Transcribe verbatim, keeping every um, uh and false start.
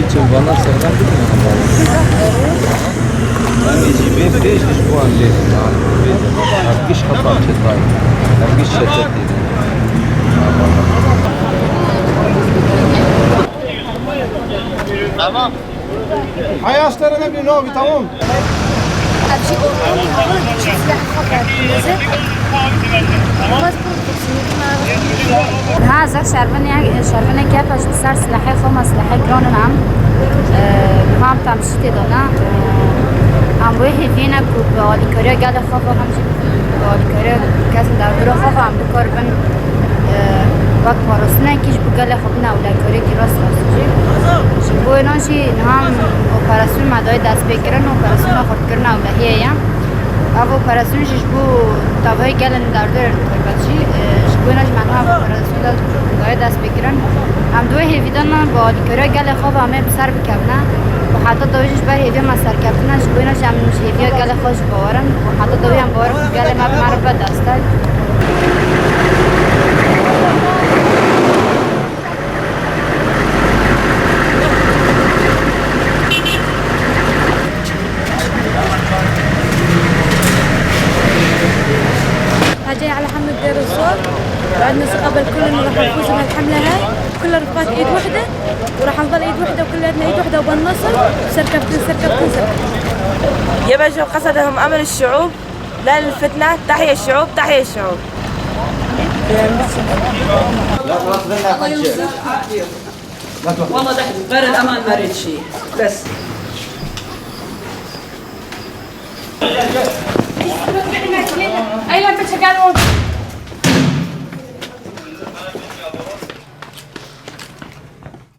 Çi vana serdar bidin. Em ê jî bê pêş ji bo em lê bêjin. Ev giş xepan çi tay. Ev giş şeçetî. Tamam. Heya ji te re nebî, navî, tamam. Ev jî ortamî hava çi silahê xwe berdize. Niha ez şervinê, şervinê kef ez ji ser silahê xwe me, silahê giran in em. Niha em temşîtê de ne. Em wê hêviyê ne ku bi alîkariya gelê xwe ve hem jî bi alîkariya kesên derdora xwe ve em bikaribin wek parastinekî ji bo gelê xwe bine ewlekariyekî rast rast jî. Ji bo wêna jî niha em operasyon me dayê destpêkirin, operasyona xurtkirina ewlehiyê ye. Ev operasyon jî ji bo tevayê gelên derdor taybet jî, ji bo wêna jî me niha ev operasyon de dayê destpêkirin. Em di wê hêvî de ne bi alîkariya gelê xwe ve em ê bi ser bikevine. Û heta dawî jî ji ber hêviya me serkeftin e, ji bo wêna jî em ji hêviya gelê xwe jî bawer in. Û heta dawî em bawer in ku gelê me bi me re be destek. هاي جاي على حملة دير الزور، وعندنا ثقة بالكل إنه راح نفوز من الحملة هاي. كل رفقات إيد وحدة، وراح نضل إيد وحدة، وكلياتنا إيد وحدة وبالنصر. سر كابتن، سر كابتن، سر كابتن. يبقى جو قصدهم أمل الشعوب، لا للفتنة. تحيا الشعوب، تحيا الشعوب. والله تحت بر الأمان ما ريت شيء. بس. أيوة، أنت شغال هون.